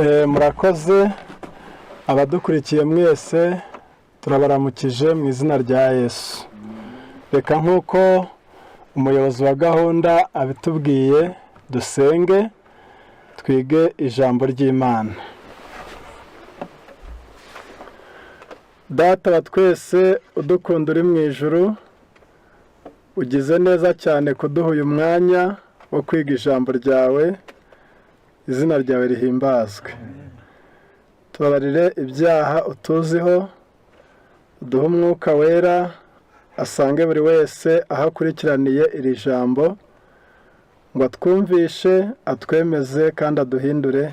Murakoze abadukurikiye mwese, turabaramukije mu izina rya Yesu. Reka nk'uko umuyobozi wa gahunda abitubwiye, dusenge twige ijambo ry'Imana. Data wa twese udukunda uri mu ijuru, ugize neza cyane kuduha uyu mwanya wo kwiga ijambo ryawe, izina ryawe rihimbazwe. Tubabarire ibyaha utuziho, uduhe umwuka wera asange buri wese aho akurikiraniye iri jambo, ngo atwumvishe, atwemeze kandi aduhindure,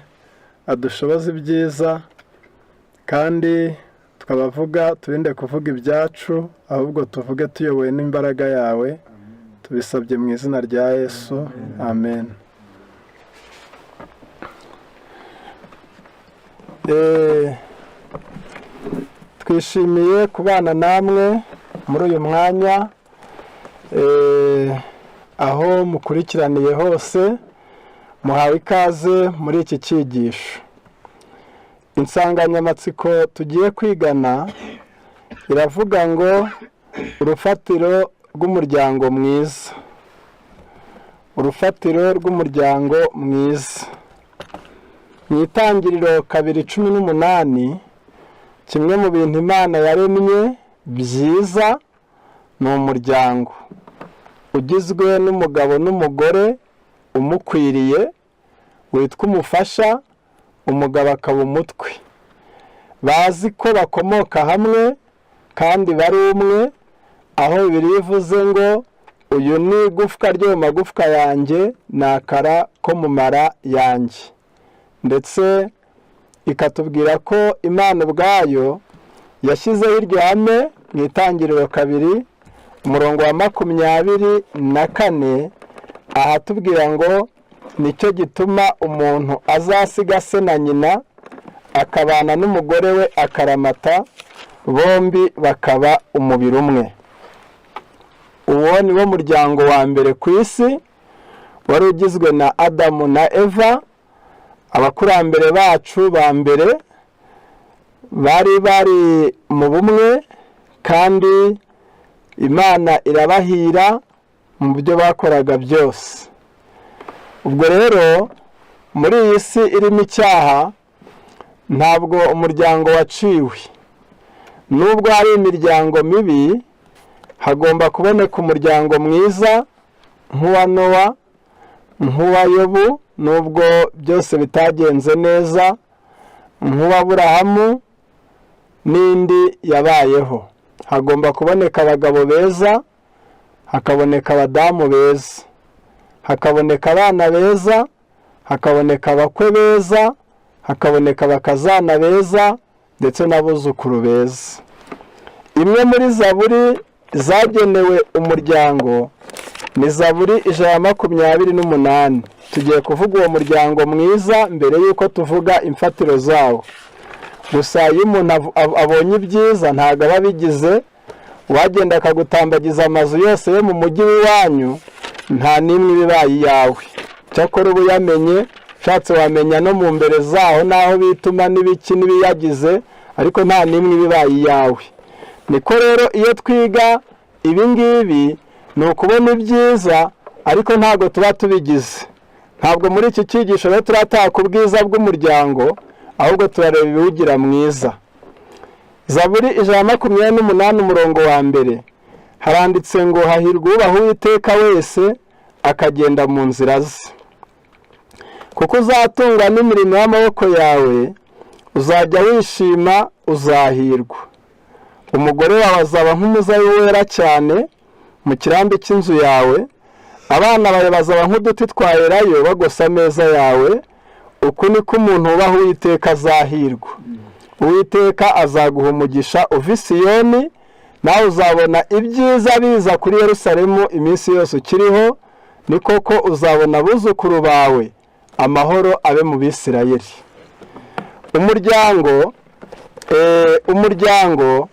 adushoboze ibyiza, kandi tukabavuga turinde kuvuga ibyacu, ahubwo tuvuge tuyobowe n'imbaraga yawe. Tubisabye mu izina rya Yesu, amen. Twishimiye kubana namwe muri uyu mwanya, aho mukurikiraniye hose, muhawe ikaze muri iki cyigisho. Insanganyamatsiko tugiye kwigana iravuga ngo urufatiro rw'umuryango mwiza. Urufatiro rw'umuryango mwiza. Mu Itangiriro 2:18, kimwe mu bintu Imana yaremye byiza ni umuryango ugizwe n'umugabo n'umugore umukwiriye witwa umufasha, umugabo akaba umutwe. Bazi ko bakomoka hamwe kandi bari umwe, aho Bibiliya ivuze ngo uyu ni igufwa ryo mu magufwa yanjye, ni akara ko mu mara yanjye. Ndetse ikatubwira ko Imana ubwayo yashyizeho iryo hame mu Itangiriro 2 umurongo wa 24, ahatubwira ngo nicyo gituma umuntu azasiga se na nyina akabana n'umugore we akaramata, bombi bakaba umubiri umwe. Uwo ni wo muryango wa mbere ku isi wari ugizwe na Adamu na Eva, abakurambere bacu ba mbere bari bari mu bumwe, kandi Imana irabahira mu byo bakoraga byose. Ubwo rero muri iyi si irimo icyaha, ntabwo umuryango waciwe. Nubwo hari imiryango mibi, hagomba kuboneka umuryango mwiza nk'uwa Nowa, nk'uwa Yobu, nubwo byose bitagenze neza, nk'uwa Burahamu n'indi yabayeho. Hagomba kuboneka abagabo beza, hakaboneka abadamu beza, hakaboneka abana beza, hakaboneka abakwe beza, hakaboneka abakazana beza, ndetse n'abuzukuru beza. Imwe muri zaburi zagenewe umuryango ni Zaburi 128. Tugiye kuvuga uwo muryango mwiza mbere y'uko tuvuga imfatiro zawo. Gusa iyo umuntu abonye ibyiza ntabwo aba abigize. Uwagenda akagutambagiza amazu yose yo mu mujyi w'iwanyu, nta n'imwe iba ibaye iyawe. Cyakora uba uyamenye, ushatse wamenya no mu mbere zaho n'aho bituma n'ibiki n'ibiyagize, ariko nta n'imwe iba ibaye iyawe. Niko rero iyo twiga ibi ngibi ni ukubona ibyiza, ariko ntabwo tuba tubigize. Ntabwo muri iki cyigisho rero turataka ubwiza bw'umuryango, ahubwo turareba ibiwugira mwiza. Zaburi 128 umurongo wa mbere haranditse ngo hahirwa uwubaha Uwiteka wese akagenda mu nzira ze, kuko uzatunga n'imirimo y'amaboko yawe, uzajya wishima uzahirwa. Umugore wawe azaba nk'umuzabibu wera cyane mu kirambi cy'inzu yawe, abana bawe bazaba nk'uduti twa elayo bagose ameza yawe. Uku niko umuntu wubaha Uwiteka azahirwa. Uwiteka azaguha umugisha uva i Siyoni, nawe uzabona ibyiza biza kuri Yerusalemu iminsi yose ukiriho. Ni koko uzabona abuzukuru bawe, amahoro abe mu Bisirayeli. Umuryango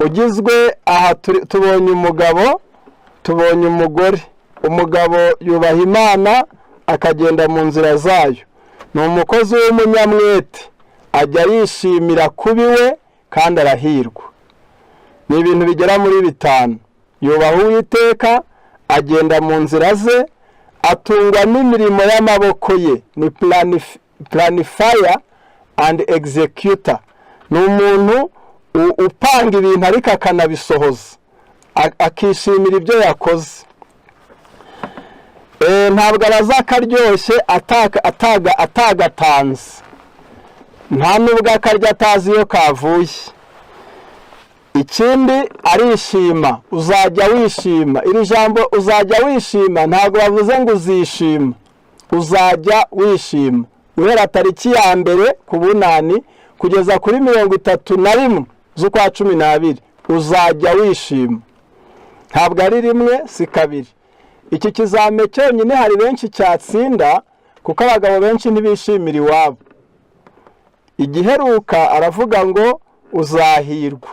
ugizwe aha tubonye umugabo, tubonye umugore. Umugabo yubaha Imana akagenda mu nzira zayo. Ni Ni umukozi w'umunyamwete, ajya yishimira kuba iwe kandi arahirwa. Ni ibintu bigera muri bitanu: yubaha Uwiteka, agenda mu nzira ze, atungwa n'imirimo y'amaboko ye, ni planifier and executor, ni umuntu upanga ibintu ariko akanabisohoza, akishimira ibyo yakoze. Ntabwo abaza akaryoshye atagatanze, nta nubwo akarya atazi iyo kavuye. Ikindi, arishima, uzajya wishima. Iri jambo "uzajya wishima" ntabwo bavuze ngo uzishima, uzajya wishima. Guhera tariki ya 1 ku bunani kugeza kuri 31 z'ukwa 12, uzajya wishima. Ntabwo ari rimwe, si kabiri. Iki kizame cyonyine hari benshi cyatsinda, kuko abagabo benshi ntibishimira iwabo. Igiheruka aravuga ngo uzahirwa.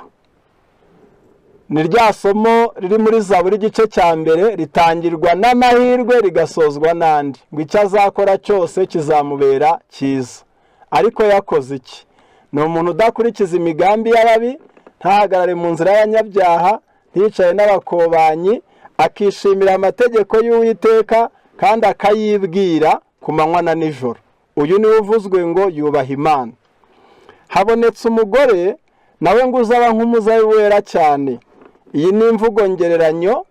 Ni rya somo riri muri Zaburi igice cya 1, ritangirwa n'amahirwe rigasozwa n'andi, ngo icyo azakora cyose kizamubera cyiza. Ariko yakoze iki? Ni umuntu udakurikiza imigambi y'ababi, ntahagarare mu nzira y'abanyabyaha, ntiyicaye n'abakobanyi, akishimira amategeko y'Uwiteka kandi akayibwira ku manywa na nijoro. Uyu niwe uvuzwe ngo yubaha Imana. Habonetse umugore nawe ngo uzaba nk'umuzabibu wera cyane. Iyi ni imvugo ngereranyo,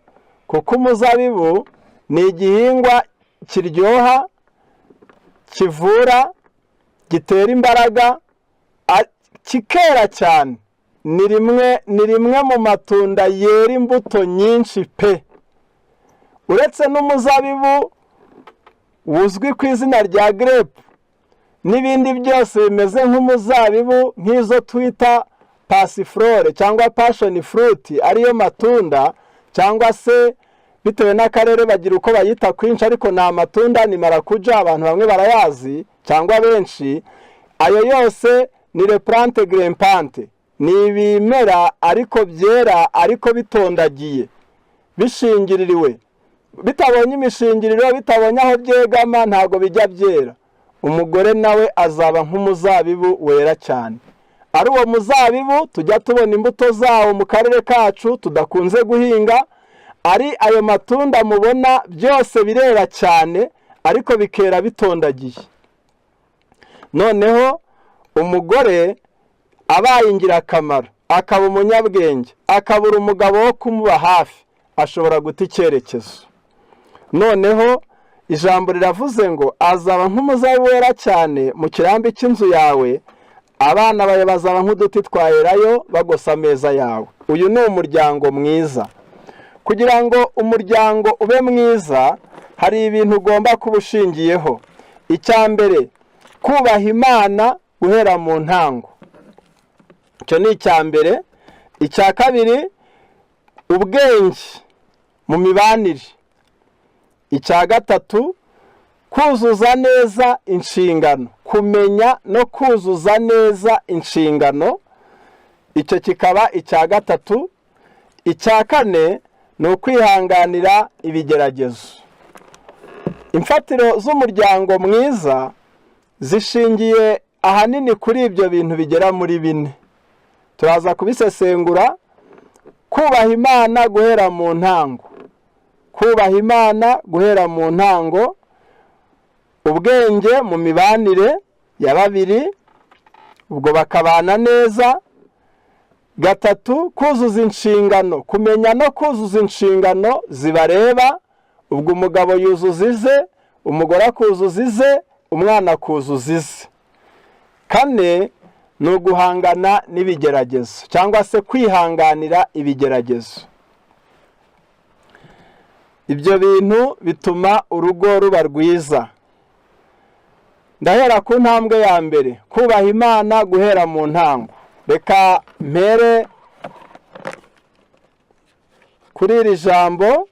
kuko umuzabibu ni igihingwa kiryoha, kivura, gitera imbaraga, kikera cyane. Ni rimwe mu matunda yera imbuto nyinshi pe. Uretse n'umuzabibu uzwi ku izina rya grape n'ibindi byose bimeze nk'umuzabibu, nk'izo twita passiflore cyangwa passion fruit, ariyo matunda, cyangwa se bitewe n'akarere bagira uko bayita kwinshi, ariko ni amatunda, ni marakuja, abantu bamwe barayazi cyangwa benshi. Ayo yose ni les plantes grimpantes, ni ibimera ariko byera ariko bitondagiye, bishingiririwe. Bitabonye imishingiriro, bitabonye aho byegama, ntabwo bijya byera. Umugore nawe azaba nk'umuzabibu wera cyane. Ari uwo muzabibu tujya tubona imbuto zawo mu karere kacu tudakunze guhinga, ari ayo matunda mubona, byose birera cyane ariko bikera bitondagiye. Noneho umugore abaye ingirakamaro, akaba umunyabwenge, akabura umugabo wo kumuba hafi, ashobora guta icyerekezo. Noneho ijambo riravuze ngo azaba nk'umuzabibu wera cyane mu kirambi cy'inzu yawe, abana bawe bazaba nk'uduti twa elayo bagosa ameza yawe. Uyu ni umuryango mwiza. Kugira ngo umuryango ube mwiza, hari ibintu ugomba kuba ushingiyeho. Icya mbere, kubaha Imana guhera mu ntango, icyo ni icya mbere. Icya kabiri, ubwenge mu mibanire. Icya gatatu, kuzuza neza inshingano, kumenya no kuzuza neza inshingano, icyo kikaba icya gatatu. Icya kane ni ukwihanganira ibigeragezo. Imfatiro z'umuryango mwiza zishingiye ahanini kuri ibyo bintu bigera muri bine, turaza kubisesengura. Kubaha Imana guhera mu ntango, kubaha Imana guhera mu ntango, ubwenge mu mibanire ya babiri, ubwo bakabana neza. Gatatu, kuzuza inshingano, kumenya no kuzuza inshingano zibareba, ubwo umugabo yuzuza ize, umugore akuzuza ize, umwana akuzuza ize. Kane ni uguhangana n'ibigeragezo cyangwa se kwihanganira ibigeragezo. Ibyo bintu bituma urugo ruba rwiza. Ndahera ku ntambwe ya mbere, kubaha Imana guhera mu ntango. Reka mpere kuri iri jambo.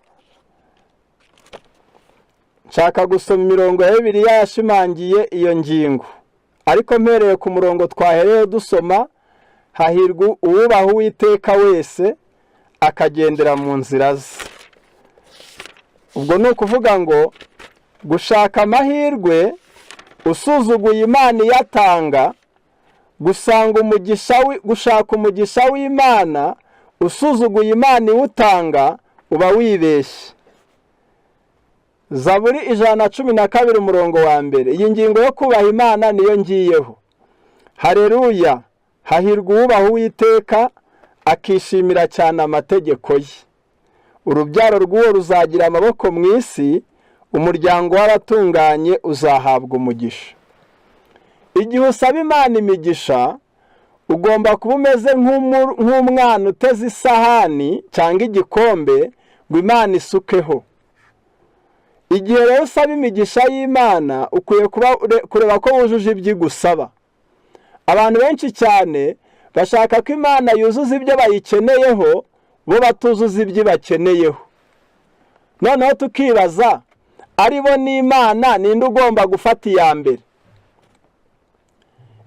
Nshaka gusoma imirongo ya Bibiliya yashimangiye iyo ngingo, ariko mpereye ku murongo twahereye dusoma: "Hahirwa uwubaha Uwiteka wese, akagendera mu nzira ze." Ubwo ni ukuvuga ngo gushaka amahirwe Usuzuguye Imana iyatanga, gusanga umugisha, gushaka umugisha w'Imana usuzuguye Imana iwutanga, uba wibeshye. Zaburi 112 umurongo wa 1. Iyi ngingo yo kubaha Imana niyo ngiyeho. Hareruya! Hahirwa uwubaha Uwiteka, akishimira cyane amategeko ye. Urubyaro rw'uwo ruzagira amaboko mu isi, umuryango w'abatunganye uzahabwa umugisha. Igihe usaba Imana imigisha, ugomba kuba umeze nk'umwana uteze isahani cyangwa igikombe ngo Imana isukeho. Igihe rero usaba imigisha y'Imana, ukwiye kureba ko wujuje ibyo igusaba. Abantu benshi cyane bashaka ko Imana yuzuza ibyo bayikeneyeho, bo batuzuza ibyo ibakeneyeho. Noneho tukibaza, ari bo n'Imana, ninde ugomba gufata iya mbere?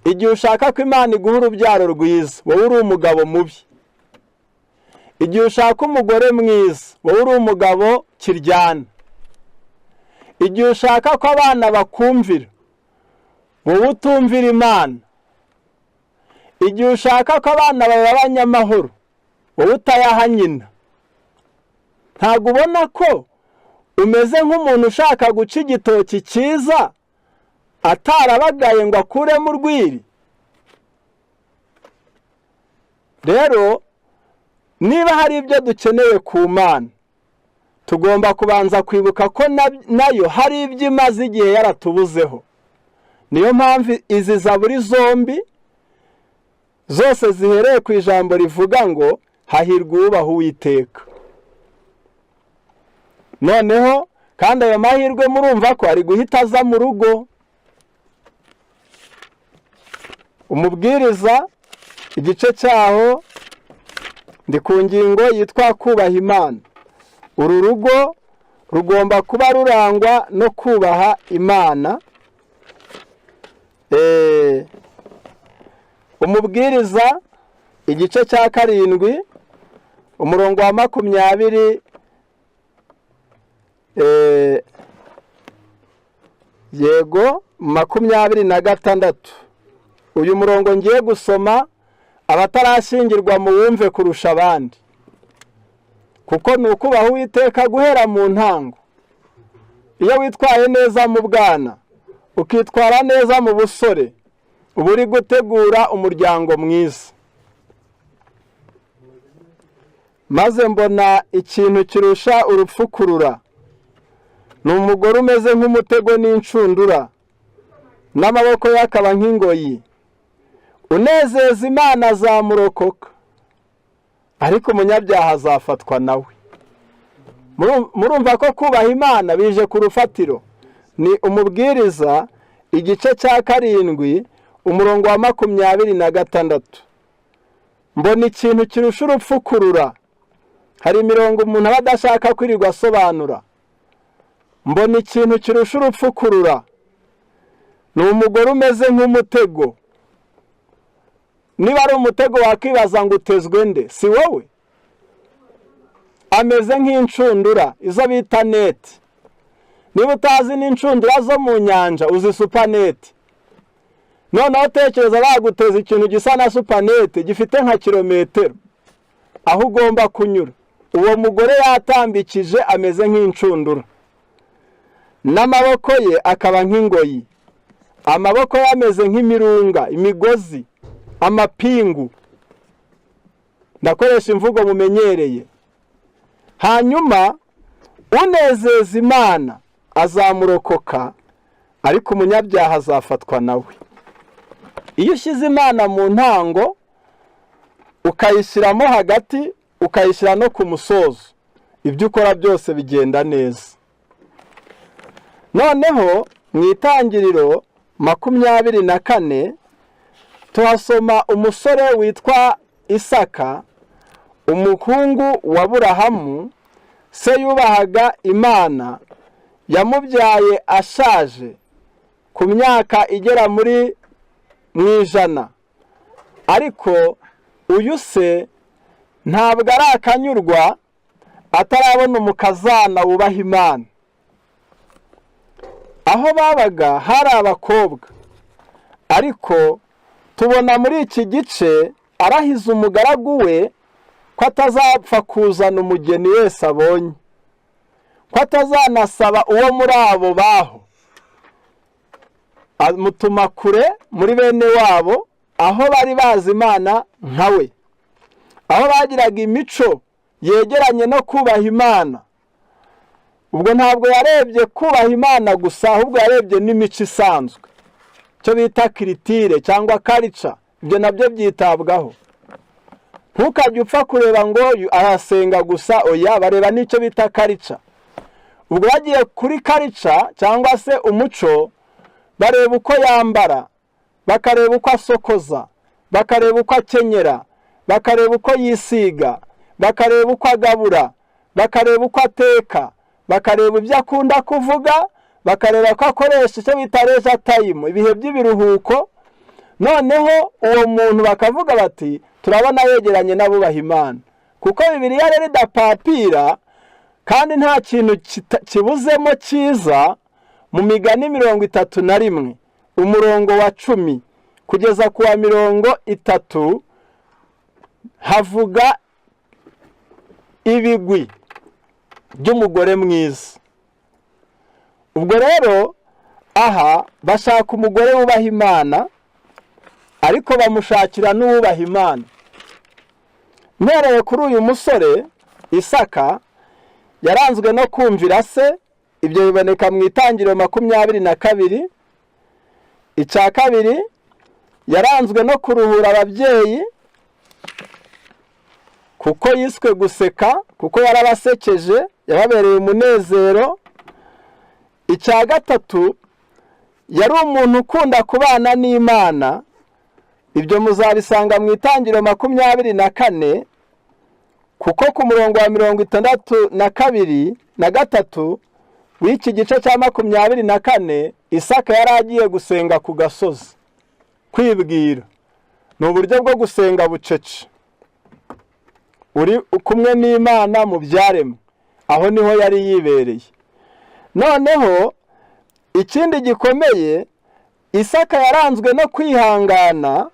Igihe ushaka ko Imana iguha urubyaro rwiza, wowe uri umugabo mubi. Igihe ushaka umugore mwiza, wowe uri umugabo kiryana. Igihe ushaka ko abana bakumvira, wowe utumvira Imana. Igihe ushaka ko abana bawe abanyamahoro, wowe utayaha nyina. Ntabwo ubona ko umeze nk'umuntu ushaka guca igitoki cyiza atarabagaye ngo akuremo urwiri? Rero niba hari ibyo dukeneye ku Mana, tugomba kubanza kwibuka ko nayo hari ibyo imaze igihe yaratubuzeho. Niyo mpamvu izi zaburi zombi zose zihereye ku ijambo rivuga ngo hahirwa uwubaha Uwiteka. Noneho kandi ayo mahirwe murumva ko ari guhita aza mu rugo. Umubwiriza igice cyaho ndi ku ngingo yitwa kubaha Imana. Uru rugo rugomba kuba rurangwa no kubaha Imana. Umubwiriza igice cya 7 umurongo wa 20, yego, 26. Uyu murongo ngiye gusoma, abatarashyingirwa muwumve kurusha abandi, kuko ni ukubaha Uwiteka guhera mu ntango. Iyo witwaye neza mu bwana, ukitwara neza mu busore, uba uri gutegura umuryango mwiza. Maze mbona ikintu kirusha urupfu kurura, ni umugore umeze nk'umutego n'inshundura, n'amaboko ye akaba nk'ingoyi. Unezeza Imana azamurokoka, ariko umunyabyaha azafatwa nawe. Murumva ko kubaha Imana bije ku rufatiro. Ni Umubwiriza igice cya 7 umurongo wa 26. Mbona ikintu kirusha urupfu kurura. Hari imirongo umuntu aba adashaka kwirirwa asobanura. Mbona ikintu kirusha urupfu kurura, ni umugore umeze nk'umutego. Niba ari umutego wakwibaza ngo utezwe nde? Si wowe? Ameze nk'inshundura, izo bita neti. Niba utazi n'inshundura zo mu nyanja, uzi supaneti. Noneho tekereza baguteza ikintu gisa na supaneti, gifite nka kilometero aho ugomba kunyura. Uwo mugore yatambikije, ameze nk'inshundura, n'amaboko ye akaba nk'ingoyi. Amaboko ye ameze nk'imirunga, imigozi, amapingu. Ndakoresha imvugo mumenyereye. Hanyuma unezeza Imana azamurokoka, ariko umunyabyaha azafatwa nawe. Iyo ushyize Imana mu ntango, ukayishyiramo hagati, ukayishyira no ku musozo, ibyo ukora byose bigenda neza. Noneho mu Itangiriro 24 tuhasoma umusore witwa Isaka, umuhungu wa Burahamu. Se yubahaga Imana, yamubyaye ashaje ku myaka igera muri mu 100. Ariko uyu se ntabwo arakanyurwa atarabona umukazana wubaha Imana. Aho babaga hari abakobwa, ariko tubona muri iki gice arahiza umugaragu we ko atazapfa kuzana umugeni wese abonye, ko atazanasaba uwo muri abo baho. Amutuma kure muri bene wabo, aho bari bazi Imana nka we, aho bagiraga imico yegeranye no kubaha Imana. Ubwo ntabwo yarebye kubaha Imana gusa, ahubwo yarebye n'imico isanzwe, icyo bita culture cyangwa culture. Ibyo nabyo byitabwaho. Ntukajye upfa kureba ngo arasenga gusa, oya, bareba n'icyo bita culture. Ubwo bagiye kuri culture cyangwa se umuco, bareba uko yambara, bakareba uko asokoza, bakareba uko akenyera, bakareba uko yisiga, bakareba uko agabura, bakareba uko ateka, bakareba ibyo akunda kuvuga, bakareba ko akoresha icyo bita leisure time, ibihe by'ibiruhuko. Noneho uwo muntu bakavuga bati: "Turabona yegeranye n'abubaha Imana." Kuko Bibiliya rero idapapira kandi nta kintu kibuzemo cyiza. Mu Migani 31, umurongo wa 10 kugeza ku wa 30, havuga ibigwi by'umugore mwiza. Ubwo rero aha bashaka umugore wubaha Imana, ariko bamushakira n'uwubaha Imana. Mpereye kuri uyu musore Isaka, yaranzwe no kumvira se. Ibyo biboneka mu Itangiriro 22. Icya kabiri, yaranzwe no kuruhura ababyeyi, kuko yiswe Guseka, kuko yarabasekeje, yababereye umunezero. Icya gatatu, yari umuntu ukunda kubana n'Imana. Ibyo muzabisanga mu Itangiriro 24, kuko ku murongo wa 62 na 3 w'iki gice cya 24, Isaka yari agiye gusenga ku gasozi kwibwira. Ni uburyo bwo gusenga bucece, uri kumwe n'Imana mu byaremwe. Aho niho yari yibereye. Noneho ikindi gikomeye, Isaka yaranzwe no kwihangana,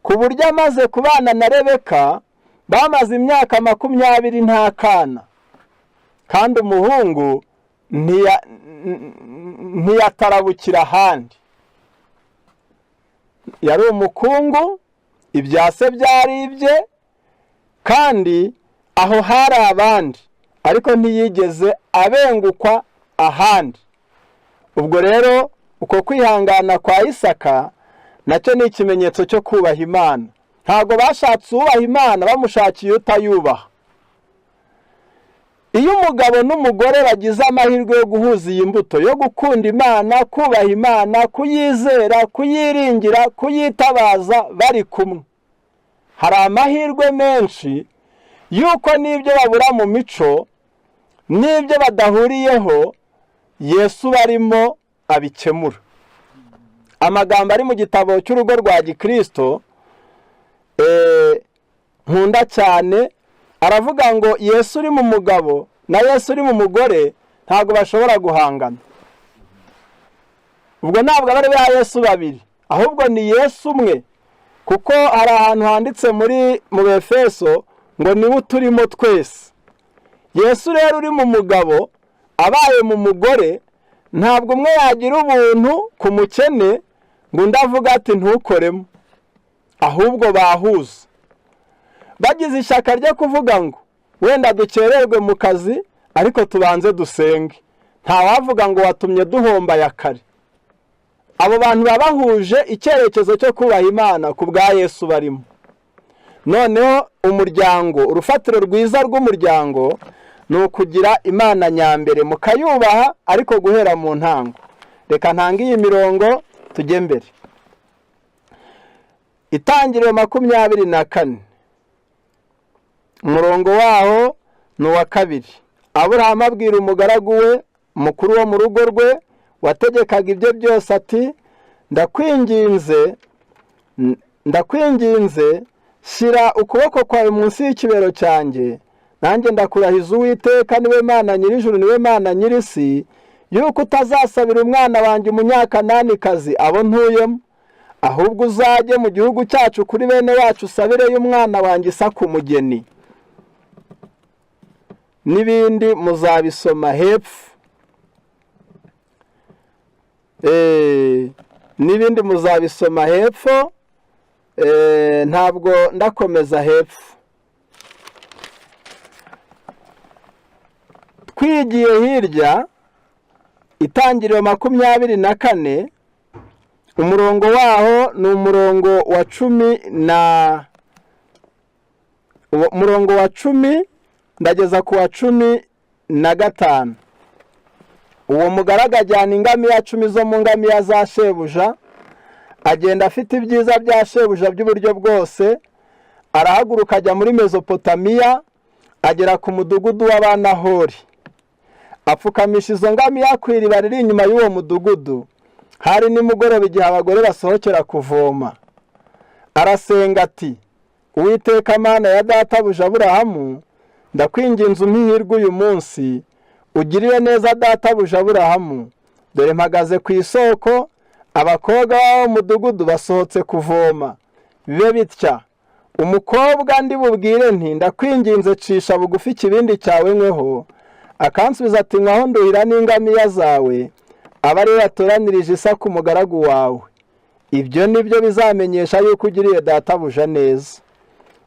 ku buryo amaze kubana na Rebeka, bamaze imyaka 20 nta kana, kandi umuhungu ntiyatarabukira ahandi. Yari umukungu, ibya se byari ibye, kandi aho hari abandi, ariko ntiyigeze abengukwa ahandi. Ubwo rero uko kwihangana kwa Isaka nacyo ni ikimenyetso cyo kubaha Imana. Ntabwo bashatse uwubaha Imana, bamushakiye utayubaha. Iyo umugabo n'umugore bagize amahirwe yo guhuza iyi mbuto yo gukunda Imana, kubaha Imana, kuyizera, kuyiringira, kuyitabaza bari kumwe, hari amahirwe menshi y'uko n'ibyo babura mu mico n'ibyo badahuriyeho, Yesu barimo abikemura. Amagambo ari mu gitabo cy'Urugo rwa Gikirisito nkunda cyane aravuga ngo: "Yesu uri mu mugabo na Yesu uri mu mugore ntabwo bashobora guhangana." Ubwo ntabwo aba ari ba Yesu babiri, ahubwo ni Yesu umwe, kuko hari ahantu handitse muri mu Befeso ngo niwe uturimo twese. Yesu rero uri mu mugabo abaye mu mugore, ntabwo umwe yagira ubuntu ku mukene ngo undi avuge ati: "Ntukoremo." Ahubwo bahuza, bagize ishyaka ryo kuvuga ngo wenda dukererwe mu kazi, ariko tubanze dusenge, ntawavuga ngo watumye duhomba ya kare. Abo bantu baba bahuje icyerekezo cyo kubaha Imana ku bwa Yesu barimo. Noneho umuryango, urufatiro rwiza rw'umuryango ni ukugira Imana nyambere, mukayubaha, ariko guhera mu ntango. Reka ntange iyi mirongo, tujye mbere. Itangiriro 24, umurongo waho ni uwa 2. Aburahamu abwira umugaragu we mukuru wo mu rugo rwe wategekaga ibyo byose ati: "Ndakwinginze, ndakwinginze, shyira ukuboko kwawe munsi y'ikibero cyanjye, nanjye ndakurahiza Uwiteka, niwe Mana nyir'ijuru, niwe Mana nyir'isi, Yuko utazasabira umwana wanjye Umunyakananikazi, abo ntuyemo, ahubwo uzajye mu gihugu cyacu kuri bene wacu, usabireyo umwana wanjye Isaka umugeni. N'ibindi muzabisoma hepfo. N'ibindi muzabisoma hepfo, ntabwo ndakomeza hepfo. Twigiye hirya, Itangiriro 24, umurongo waho ni umurongo wa 10 na umurongo wa 10, ndageza ku wa 15. Uwo mugaragu ajyana ingamiya 10 zo mu ngamiya za shebuja, agenda afite ibyiza bya shebuja by'uburyo bwose. Arahaguruka ajya muri Mezopotamiya, agera ku mudugudu w'Abanahori, apfukamisha izo ngamiya ku iriba riri inyuma y'uwo mudugudu. Hari nimugoroba, igihe abagore basohokera kuvoma. Arasenga ati: "Uwiteka Mana ya databuja Aburahamu, ndakwinginze umpe uyu munsi, ugirire neza databuja Aburahamu. Dore mpagaze ku isoko, abakobwa b'abo mudugudu basohotse kuvoma. Bibe bitya: umukobwa ndi bubwire nti: 'Ndakwinginze, cisha bugufi ikibindi cyawe nkweho,' akansubiza ati: 'Nkwaho, nduhira n'ingamiya zawe,' aba ariwe yatoranirije Isaka umugaragu wawe. Ibyo ni byo bizamenyesha yuko ugiriye databuja neza."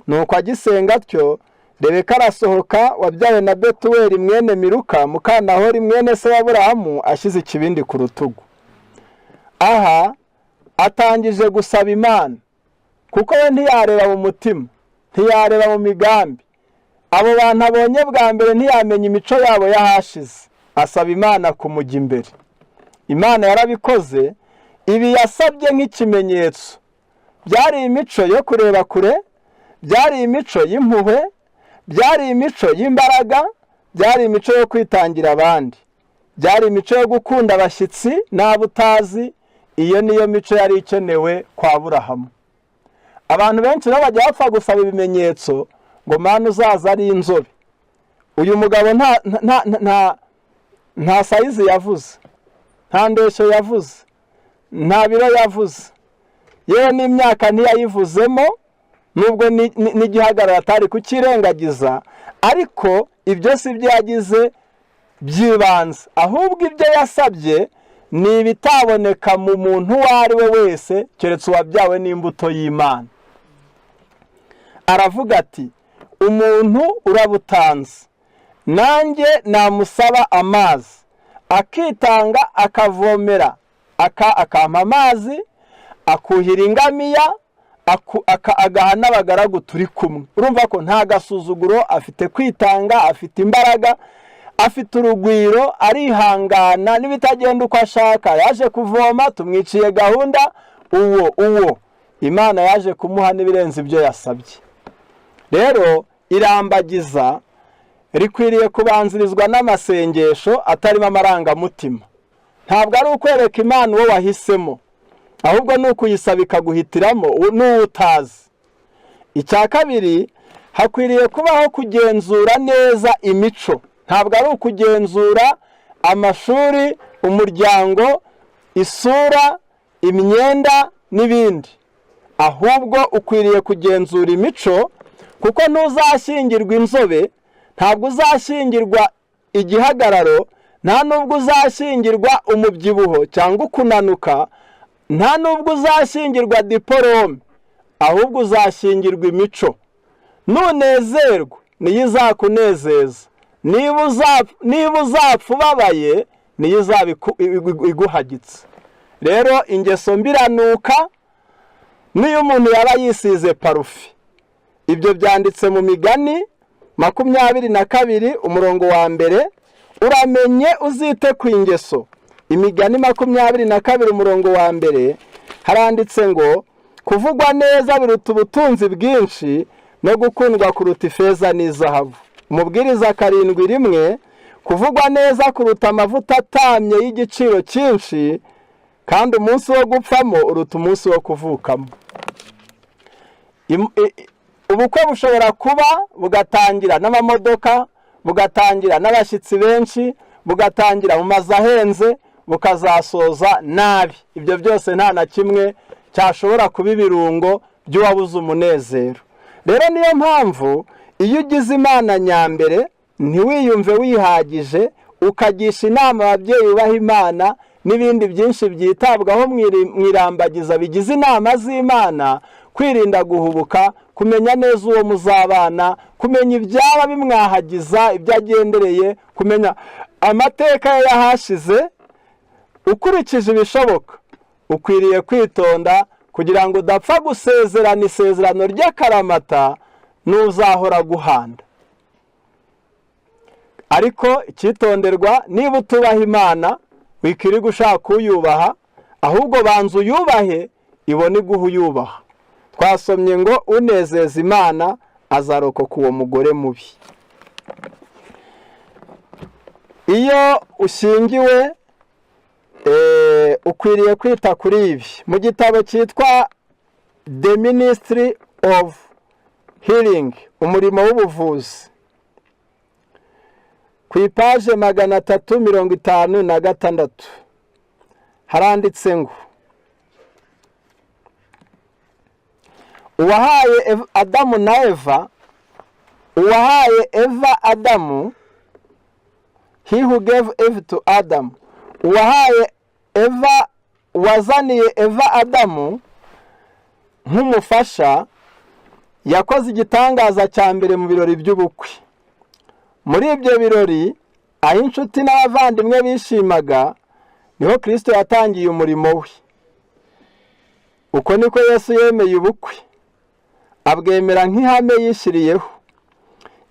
Nuko agisenga atyo, Rebeka arasohoka, wabyawe na Betuweli mwene Miluka muka Nahori mwene se wa Aburahamu, ashyize ikibindi ku rutugu. Aha atangije gusaba Imana, kuko we ntiyareba mu mutima, ntiyareba mu migambi. Abo bantu abonye bwa mbere, ntiyamenya imico yabo y'ahashize. Asaba Imana kumujya imbere. Imana yarabikoze. Ibi yasabye nk'ikimenyetso byari imico yo kureba kure, byari imico y'impuhwe, byari imico y'imbaraga, byari imico yo kwitangira abandi, byari imico yo gukunda abashyitsi n'abo utazi. Iyo niyo mico yari ikenewe kwa Aburahamu. Abantu benshi nabo bajya bapfa gusaba ibimenyetso ngo: "Mana, uzaza ari inzobe." Uyu mugabo nta size yavuze, nta ndeshyo yavuze, nta biro yavuze, yewe n'imyaka ntiyayivuzemo, nubwo n'igihagararo atari kukirengagiza. Ariko ibyo si byo yagize by'ibanze, ahubwo ibyo yasabye ni ibitaboneka mu muntu uwo ari we wese keretse uwabyawe n'imbuto y'Imana. Aravuga ati: "Umuntu urabutanze, nanjye namusaba amazi akitanga, akavomera, akampa amazi, akuhira ingamiya, agaha n'abagaragu turi kumwe." Urumva ko nta gasuzuguro afite, kwitanga, afite imbaraga, afite urugwiro, arihangana n'ibitagenda uko ashaka. Yaje kuvoma, tumwiciye gahunda. Uwo Imana yaje kumuha n'ibirenze ibyo yasabye. Rero irambagiza rikwiriye kubanzirizwa n'amasengesho atarimo amarangamutima. Ntabwo ari ukwereka Imana uwo wahisemo, ahubwo ni ukuyisaba ikaguhitiramo n'uwo utazi. Icya kabiri, hakwiriye kubaho kugenzura neza imico. Ntabwo ari ukugenzura amashuri, umuryango, isura, imyenda n'ibindi, ahubwo ukwiriye kugenzura imico, kuko ntuzashyingirwa inzobe, ntabwo uzashyingirwa igihagararo, nta nubwo uzashyingirwa umubyibuho cyangwa ukunanuka, nta nubwo uzashyingirwa diporome, ahubwo uzashyingirwa imico. Nunezerwa, niyo izakunezeza. Niba uzapfa ubabaye, niyo izaba iguhagitse. Rero ingeso mbi iranuka n'iyo umuntu yaba yisize parufe. Ibyo byanditse mu Migani 22, umurongo wa 1: "Uramenye uzite ku ingeso." Imigani 22, umurongo wa 1, haranditse ngo: "Kuvugwa neza biruta ubutunzi bwinshi, no gukundwa kuruta ifeza n'izahabu." Umubwiriza 7:1: "Kuvugwa neza kuruta amavuta atamye y'igiciro cyinshi, kandi umunsi wo gupfamo uruta umunsi wo kuvukamo." Ubukwe bushobora kuba bugatangira n'amamodoka, bugatangira n'abashyitsi benshi. Bugatangira mu mazu ahenze, bukazasoza nabi. Ibyo byose nta na kimwe cyashobora kuba ibirungo by'uwabuze umunezero. Rero niyo mpamvu iyo ugize Imana nyambere, ntiwiyumve wihagije, ukagisha inama ababyeyi bubaha Imana n'ibindi byinshi byitabwaho mu irambagiza bigize inama z'Imana, kwirinda guhubuka, kumenya neza uwo muzabana, kumenya ibyaba bimwahagiza, ibyo agendereye, kumenya amateka ye yahashize, ukurikije ibishoboka, ukwiriye kwitonda kugira ngo udapfa gusezerana isezerano ry'akaramata n'uzahora guhanda. Ariko icyitonderwa, niba utubaha Imana, wikirirwa ushaka uyubaha, ahubwo banza uyubahe, ibone iguha uyubaha. Twasomye ngo unezeza Imana azarokoka uwo mugore mubi. Iyo ushyingiwe, ukwiriye kwita kuri ibi. Mu gitabo cyitwa The Ministry of Healing, umurimo w'ubuvuzi, ku ipaje 356 haranditse ngo: "Uwahaye Adamu na Eva, uwahaye Eva Adamu," he who gave Eve to Adam, uwahaye Eva, wazaniye Eva Adamu nk'umufasha, yakoze igitangaza cya mbere mu birori by'ubukwe. Muri ibyo birori, aho inshuti n'abavandimwe bishimaga, niho Kirisito yatangiye umurimo we. Uko niko Yesu yemeye ubukwe, abwemera nk'ihame yishyiriyeho.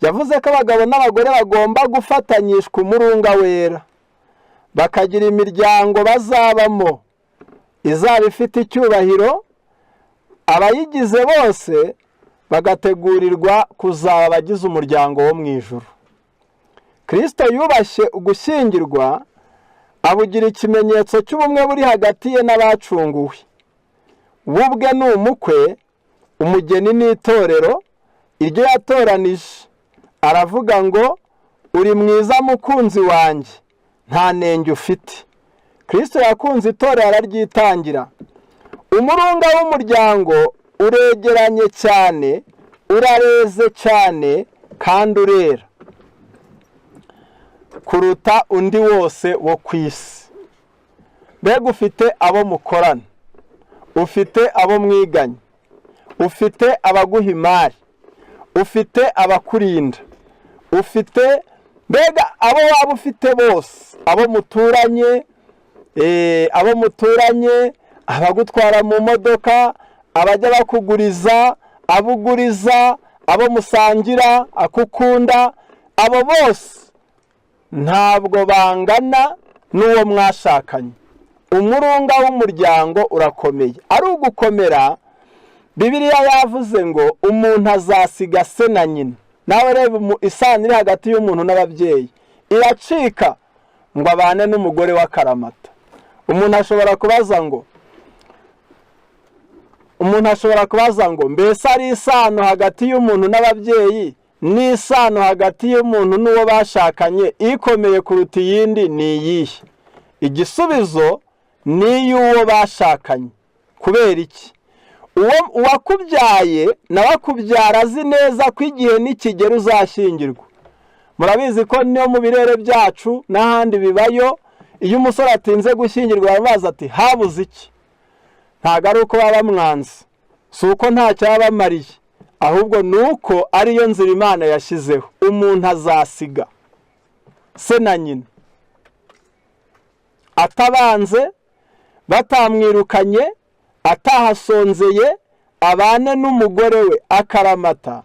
Yavuze ko abagabo n'abagore bagomba gufatanyishwa umurunga wera, bakagira imiryango bazabamo izaba ifite icyubahiro, abayigize bose bagategurirwa kuzaba abagize umuryango wo mu ijuru. Kirisito yubashye ugushyingirwa, abugira ikimenyetso cy'ubumwe buri hagati ye n'abacunguwe. We ubwe ni umukwe, umugeni n'itorero iryo yatoranije. Aravuga ngo: "Uri mwiza, mukunzi wanjye, nta nenge ufite." Kirisito yakunze itorero, araryitangira. Umurunga w'umuryango uregeranye cyane, urareze cyane kandi urera kuruta undi wose wo ku isi. Mbega ufite abo mukorana, ufite abo mwiganye, ufite abaguha imari, ufite abakurinda, ufite mbega abo waba ufite bose, abo muturanye, abo muturanye, abagutwara mu modoka, abajya bakuguriza, abo uguriza, abo musangira, akukunda, abo bose ntabwo bangana n'uwo mwashakanye. Umurunga w'umuryango urakomeye. Ari ugukomera, Bibiliya yavuze ngo umuntu azasiga se na nyina. Nawe reba isano iri hagati y'umuntu n'ababyeyi iracika, ngo abane n'umugore w'akaramata. Umuntu ashobora kubaza ngo: "Mbese ari isano hagati y'umuntu n'ababyeyi n'isano hagati y'umuntu n'uwo bashakanye, ikomeye kuruta iyindi ni iyihe?" Igisubizo ni iy'uwo bashakanye. Kubera iki? Uwakubyaye nawe akubyara azi neza ko igihe nikigera uzashyingirwa. Murabizi ko no mu birere byacu n'ahandi bibayo, iyo umusore atinze gushyingirwa baramubaza ati: "Habuze iki?" Ntabwo ari uko baba bamwanze, si uko ntacyo baba bamariye, ahubwo ni uko ariyo nzira Imana yashyizeho. Umuntu azasiga se na nyina, atabanze, batamwirukanye, atahasonzeye, abane n'umugore we akaramata,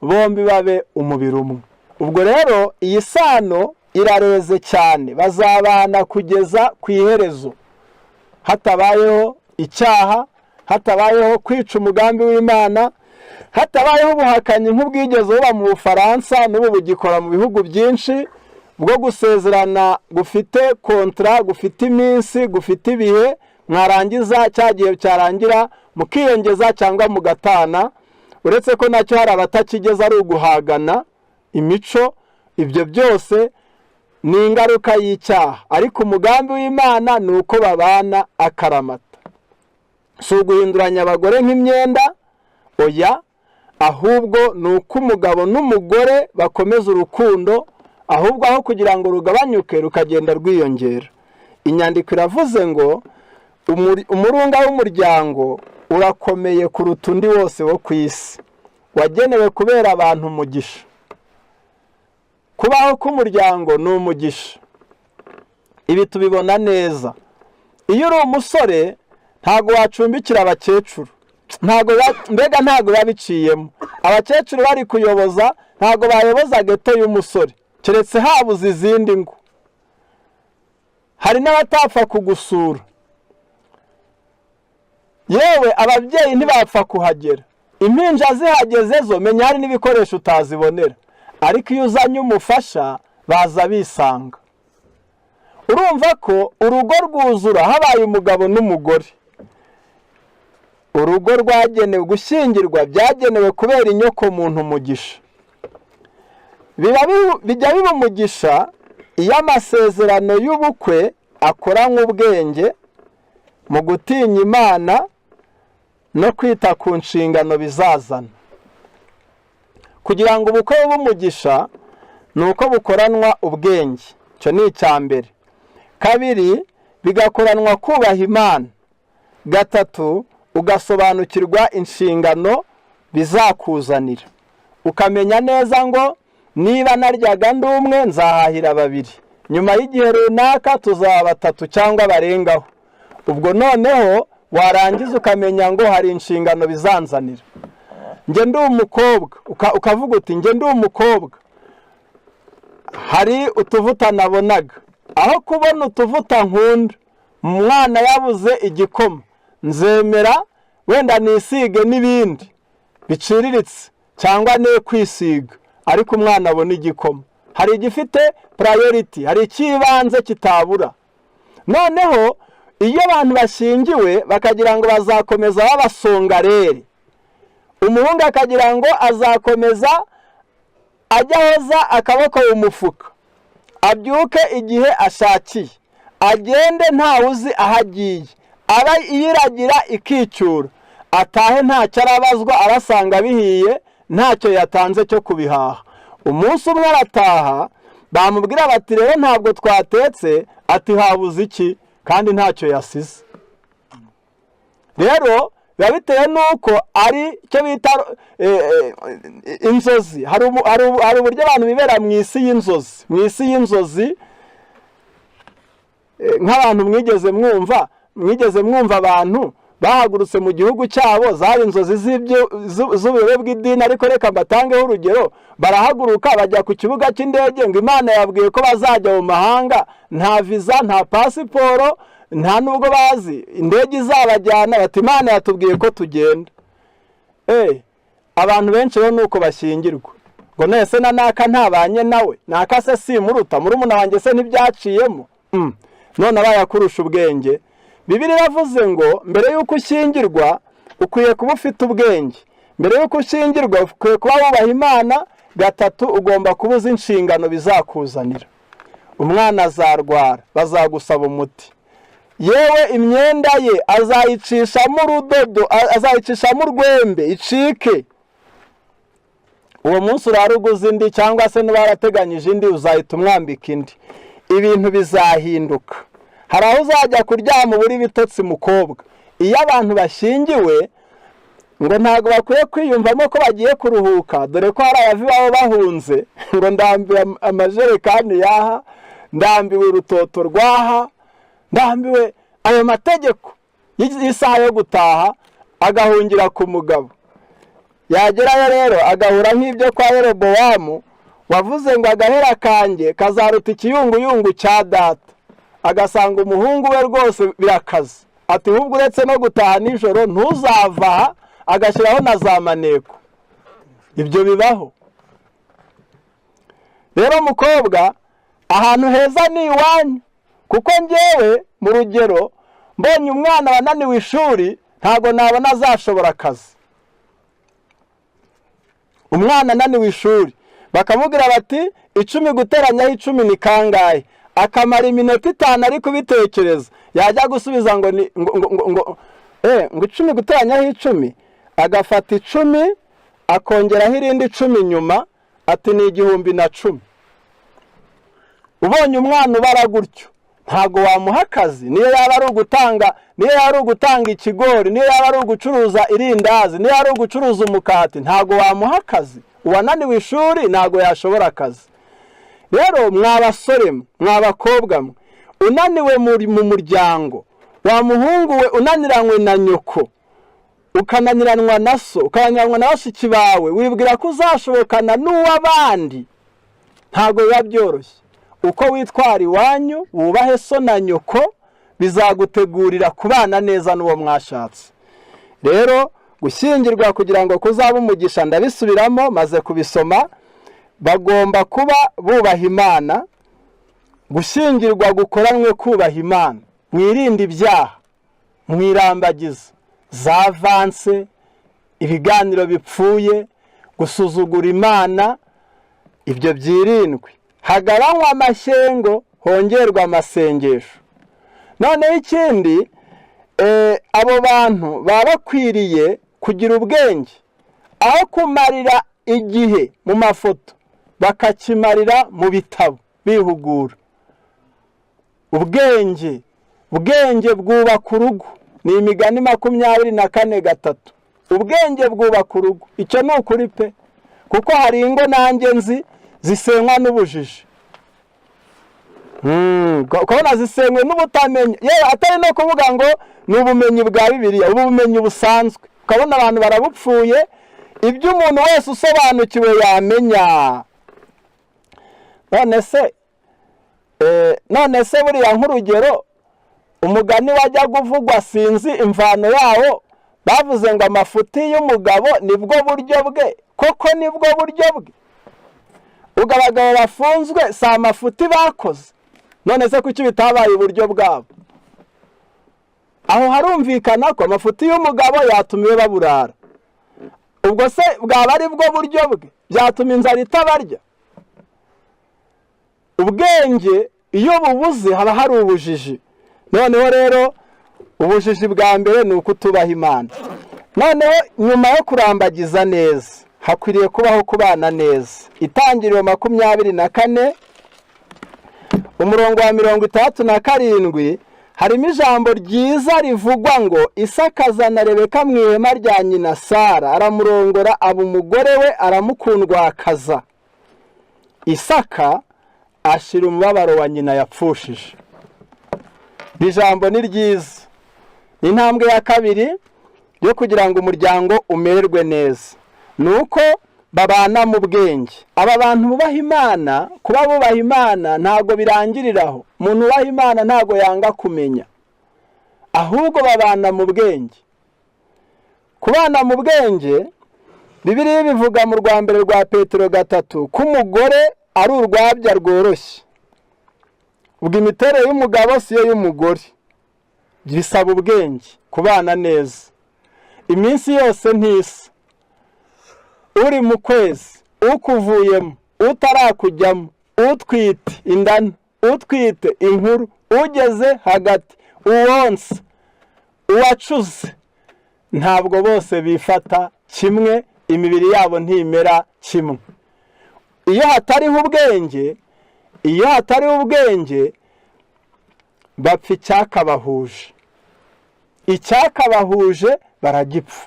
bombi babe umubiri umwe. Ubwo rero iyi sano irareze cyane, bazabana kugeza ku iherezo, hatabayeho icyaha, hatabayeho kwica umugambi w'Imana, hatabayeho ubuhakanyi nk'ubwigeze buba mu Bufaransa, n'ubu bugikora mu bihugu byinshi, bwo gusezerana gufite contrat, gufite iminsi, gufite ibihe, mwarangiza cya gihe cyarangira mukiyongeza cyangwa mugatana, uretse ko nacyo hari abatakigeza, ari uguhagana imico. Ibyo byose Ni ingaruka y'icyaha, ariko umugambi w'Imana ni uko babana akaramata. Si uguhinduranya abagore nk'imyenda, oya, ahubwo ni uko umugabo n'umugore bakomeza urukundo, ahubwo aho kugira ngo rugabanyuke rukagenda rwiyongera. Inyandiko iravuze ngo umurunga w'umuryango urakomeye kuruta undi wose wo ku isi, wagenewe kubera abantu umugisha. Kubaho k'umuryango ni umugisha. Ibi tubibona neza iyo uri umusore. Ntabwo wacumbikira abakecuru, ntabwo mbega ntabwo biba biciyemo. Abakecuru bari kuyoboza, ntabwo bayoboza geto y'umusore, keretse habuze izindi ngo. Hari n'abatapfa kugusura, yewe ababyeyi ntibapfa kuhagera. Impinja zihageze zo menya hari n'ibikoresho utazibonera. Ariko iyo uzanye umufasha, baza bisanga. Urumva ko urugo rwuzura habaye umugabo n'umugore. Urugo rwagenewe gushyingirwa, byagenewe kubera inyoko muntu umugisha. Bijya biba umugisha iyo amasezerano y'ubukwe akoranywe ubwenge mu gutinya Imana no kwita ku nshingano bizazana. Kugira ngo ubukwe bube umugisha ni uko bukoranwa ubwenge, icyo ni icya mbere. Kabiri, bigakoranwa kubaha Imana. Gatatu, ugasobanukirwa inshingano bizakuzanira, ukamenya neza ngo niba naryaga ndi umwe, nzahahira babiri, nyuma y'igihe runaka tuzaba batatu cyangwa barengaho. Ubwo noneho warangiza ukamenya ngo hari inshingano bizanzanira. Njye ndi umukobwa, ukavuga uti: "Njye ndi umukobwa, hari utuvuta nabonaga. Aho kubona utuvuta nkunda, umwana yabuze igikoma, nzemera wenda nisige n'ibindi biciriritse cyangwa ne kwisiga, ariko umwana abona igikoma." Hari igifite priority, hari icy'ibanze kitabura. Noneho iyo abantu bashyingiwe bakagira ngo bazakomeza babasongarere, umuhungu akagira ngo azakomeza ajya ahoza akaboko mu mufuka, abyuke igihe ashakiye, agende ntawe uzi aho agiye, aba yiragira ikicyura, atahe ntacyo arabazwa, arasanga bihiye, ntacyo yatanze cyo kubihaha. Umunsi umwe arataha, bamubwira bati: "Rero ntabwo twatetse." Ati: "Habuze iki?" Kandi ntacyo yasize. Rero biba bitewe n'uko ari cyo bita inzozi. Hari uburyo abantu bibera mu isi y'inzozi, mu isi y'inzozi. Nk'abantu mwigeze mwumva abantu bahagurutse mu gihugu cyabo, zari inzozi z'ubuyobe bw'idini. Ariko reka mbatangeho urugero: barahaguruka bajya ku kibuga cy'indege ngo Imana yabwiye ko bazajya mu mahanga, nta viza, nta pasiporo, nta nubwo bazi indege izabajyana. Bati: "Imana yatubwiye ko tugenda." Abantu benshi rero ni uko bashyingirwa, ngo nese na naka ntabanye nawe, naka se simuruta, murumuna wanjye se ntibyaciyemo? None abaye akurusha ubwenge? Bibiliya iravuze ngo mbere y'uko ushyingirwa ukwiye kuba ufite ubwenge, mbere y'uko ushyingirwa ukwiye kuba wubaha Imana. Gatatu, ugomba kuba uzi inshingano bizakuzanira. Umwana azarwara, bazagusaba umuti. Yewe, imyenda ye azayicishamo urudodo, azayicishamo urwembe icike. Uwo munsi urara uguze indi, cyangwa se niba warateganyije indi, uzahita umwambika indi. Ibintu bizahinduka. Hari aho uzajya kuryama ubura ibitotsi. Mukobwa, iyo abantu bashyingiwe ngo ntabwo bakwiye kwiyumvamo ko bagiye kuruhuka, dore ko hari abava iwabo bahunze, ngo ndambiwe amajerekani yaha, ndambiwe urutoto rwaha, ndambiwe ayo mategeko y'isaha yo gutaha, agahungira ku mugabo. Yagerayo rero agahura nk'ibyo kwa Yerobowamu wavuze ngo: "Agahera kanjye kazaruta ikiyunguyungu cya data." Agasanga umuhungu we rwose birakaze, ati: "Ahubwo uretse no gutaha nijoro, ntuzava aha." Agashyiraho na za maneko. Ibyo bibaho. Rero mukobwa, ahantu heza ni iwanyu, kuko ngewe mu rugero mbonye umwana wananiwe ishuri, ntabwo nabona azashobora akazi. Umwana ananiwe ishuri, bakamubwira bati: 10 guteranyaho 10 ni kangahe? Akamara iminota 5 ari kubitekereza, yajya gusubiza ngo ni ngo 10 guteranyaho 10, agafata 10 akongeraho irindi 10 nyuma, ati ni 1010. Ubonye umwana ubara gutyo, ntabwo wamuha akazi. Niyo yaba ari ugutanga, niyo yaba ari ugutanga ikigori, niyo yaba ari ugucuruza irindazi, niyo yaba ari ugucuruza umukati, ntabwo wamuha akazi. Uwananiwe ishuri ntabwo yashobora akazi. Rero mwa basore mwe, mwa bakobwa mwe, unaniwe mu muryango, wa muhungu we unaniranywe na nyoko, ukananiranwa na so, ukananiranwa na bashiki bawe, wibwira ko uzashobokana n'uw'abandi? Ntabwo biba byoroshye. Uko witwara iwanyu, wubahe so na nyoko, bizagutegurira kubana neza n'uwo mwashatse. Rero gushyingirwa kugira ngo kuzabe umugisha, ndabisubiramo, maze kubisoma, bagomba kuba bubaha Imana. Gushyingirwa gukoranwe kubaha Imana, mwirinde ibyaha, mwirambagiza za avanse, ibiganiro bipfuye, gusuzugura Imana, ibyo byirindwe. Hagabanywa amashyengo, hongerwa amasengesho. Noneho ikindi, abo bantu baba bakwiriye kugira ubwenge, aho kumarira igihe mu mafoto bakakimarira mu bitabo bihugura. Ubwenge bwubaka urugo, ni Imigani 24:3. Ubwenge bwubaka urugo, icyo ni ukuri pe, kuko hari ingo nanjye nzi zisenywa n'ubujiji. Ukabona zisenywe n'ubutamenya, yewe atari no kuvuga ngo ni ubumenyi bwa Bibiliya, ubu bumenyi busanzwe, ukabona abantu barabupfuye. Ibyo umuntu wese usobanukiwe yamenya. None se buriya nk'urugero, umugani wajya kuvugwa, sinzi imvano yawo, bavuze ngo amafuti y'umugabo nibwo buryo bwe. Koko nibwo buryo bwe? Ubwo abagabo bafunzwe si amafuti bakoze? None se kuki bitabaye uburyo bwabo? Aho harumvikana ko amafuti y'umugabo yatuma iwe baburara. Ubwo se bwaba ari bwo buryo bwe? Byatuma inzara itabarya? Ubwenge iyo bubuze haba hari ubujiji. Noneho rero ubujiji bwa mbere ni ukutubaha Imana. Noneho nyuma yo kurambagiza neza, hakwiriye kubaho kubana neza. Itangiriro 24, umurongo wa 67, harimo ijambo ryiza rivugwa ngo: "Isaka azana Rebeka mu ihema rya nyina Sara, aramurongora, aba umugore we, aramukundwakaza. Isaka ashira umubabaro wa nyina yapfushije." Iri jambo ni ryiza. Ni intambwe ya kabiri yo kugira ngo umuryango umererwe neza, ni uko babana mu bwenge. Aba bantu bubaha Imana, kuba bubaha Imana ntabwo birangiriraho. Umuntu wubaha Imana ntabwo yanga kumenya, ahubwo babana mu bwenge. Kubana mu bwenge, Bibiliya bivuga mu rwa mbere rwa Petero 3 ko umugore ari urwabya rworoshye. Ubwo imiterere y'umugabo si yo y'umugore. Bisaba ubwenge kubana neza. Iminsi yose ntisa: uri mu kwezi, ukuvuyemo, utarakujyamo, utwite indana, utwite inkuru, ugeze hagati, uwonsa, uwacuze, ntabwo bose bifata kimwe, imibiri yabo ntimera kimwe. Iyo hatariho ubwenge, iyo hatariho ubwenge, bapfa icyakabahuje. Icyakabahuje baragipfa.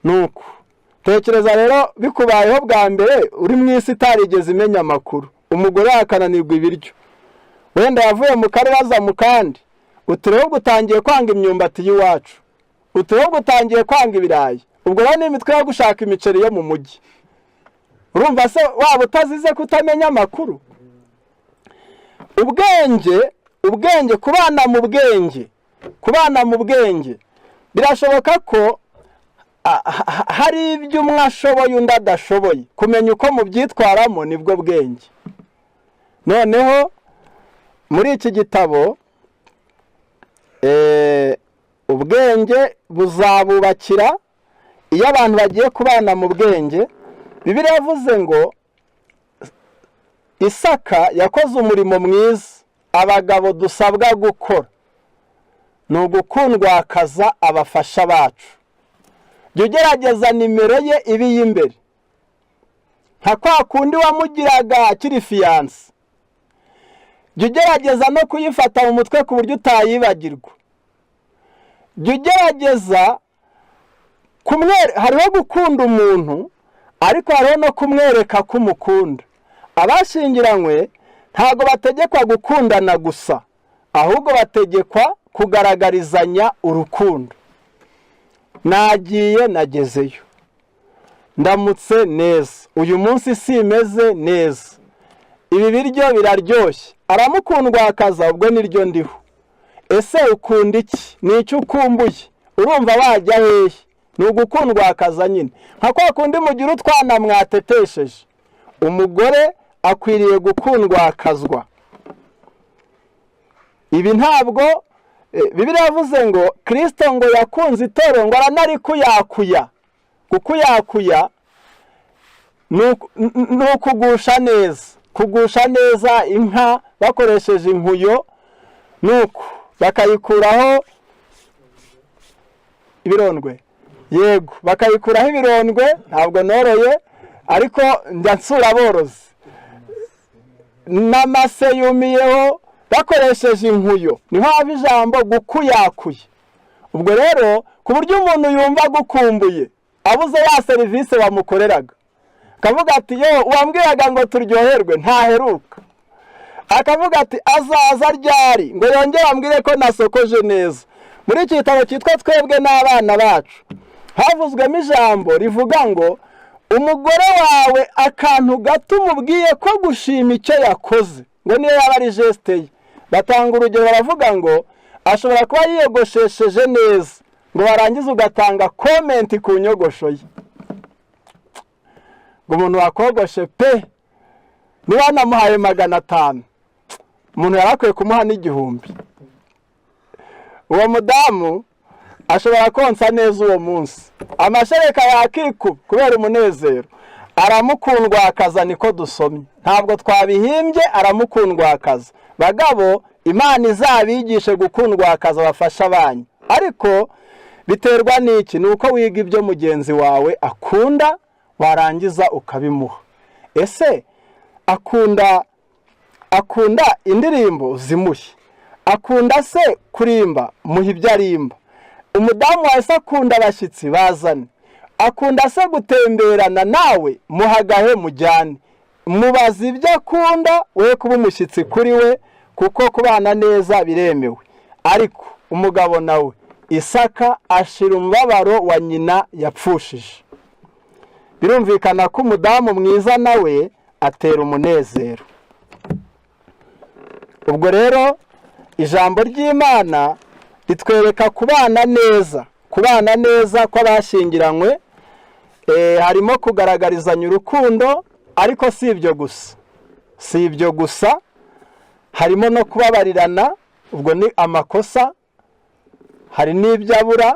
Nuko tekereza rero bikubayeho bwa mbere, uri mu isi itarigeze imenya amakuru, umugore akananirwa ibiryo, wenda yavuye mu karere aza mu kandi, uturebe utangiye kwanga imyumbati y'iwacu, uturebe utangiye kwanga ibirayi, ubwo rero ni imitwe yo gushaka imiceri yo mu mujyi. Urumva se waba utazize kutamenya amakuru? Ubwenge, kubana mu bwenge, kubana mu bwenge, birashoboka ko hari ibyo umwe ashoboye undi adashoboye. Kumenya uko mubyitwaramo nibwo bwenge. Noneho muri iki gitabo, ubwenge buzabubakira. Iyo abantu bagiye kubana mu bwenge, Bibiliya yavuze ngo Isaka yakoze umurimo mwiza abagabo dusabwa gukora, ni ugukundwakaza abafasha bacu. Jya ugerageza nimero ye ibe iy'imbere, nka kwa kundi wamugiraga akiri fiancé. Jya ugerageza no kuyifata mu mutwe ku buryo utayibagirwa. Jya ugerageza hariho gukunda umuntu, ariko hariho no kumwereka ko umukunda. Abashyingiranywe ntabwo bategekwa gukundana gusa, ahubwo bategekwa kugaragarizanya urukundo. Nagiye, nagezeyo, ndamutse neza, uyu munsi simeze neza, ibi biryo biraryoshye. Aramukundwakaza, ubwo niryo ndiho. Ese ukunda iki? Ni icyo ukumbuye? Urumva wajya hehe? Ni ugukundwakaza nyine, nka kwa kundi mugira utwana mwatetesheje. Umugore akwiriye gukundwakazwa. Ibi ntabwo Bibiliya yavuze ngo Kirisito ngo yakunze itorero, ngo aranarikuyakuya. Gukuyakuya ni ukugusha neza, kugusha neza inka bakoresheje inkuyo, nuko bakayikuraho ibirondwe. Yego, bakayikuraho ibirondwe. Ntabwo noroye, ariko njya nsura aborozi n'amase yumiyeho bakoresheje inkuyo, niho hava ijambo gukuyakuye. Ubwo rero ku buryo umuntu yumva agukumbuye, abuze ya serivisi bamukoreraga, akavuga ati: "Yo, wambwiraga ngo turyoherwe ntaheruka." Akavuga ati: "Azaza ryari ngo yongere ambwire ko nasokoje neza?" Muri iki gitabo cyitwa Twebwe n'Abana Bacu havuzwemo ijambo rivuga ngo umugore wawe, akantu gato umubwiye ko gushima icyo yakoze, ngo niyo yaba ari geste ye. Batanga urugero, baravuga ngo ashobora kuba yiyogoshesheje neza, ngo warangiza ugatanga comment ku nyogosho ye, ngo umuntu wakogoshe pe, niba wanamuhaye 500, umuntu yari akwiye kumuha n'1000. Uwo mudamu ashobora konsa neza uwo munsi, amashereka yakikuba kubera umunezero. Aramukundwakaza, niko dusomye, ntabwo twabihimbye. Aramukundwakaza. Bagabo, Imana izabigishe gukundwakaza abafasha banyu. Ariko biterwa n'iki? Ni uko wiga ibyo mugenzi wawe akunda, warangiza ukabimuha. Ese akunda indirimbo? Zimuhe. Akunda se kurimba? Muha ibyo arimba. Umudamu wawe se akunda abashyitsi? Bazane. Akunda se gutemberana nawe? Muhagahe, mujyane. Mubaze ibyo akunda, we kuba umushyitsi kuri we, kuko kubana neza biremewe. Ariko umugabo nawe, Isaka ashira umubabaro wa nyina yapfushije. Birumvikana ko umudamu mwiza nawe atera umunezero. Ubwo rero ijambo ry'Imana ritwereka kubana neza. Kubana neza kw'abashyingiranywe harimo kugaragarizanya urukundo, ariko si ibyo gusa, si ibyo gusa, harimo no kubabarirana. Ubwo ni amakosa, hari n'ibyo abura,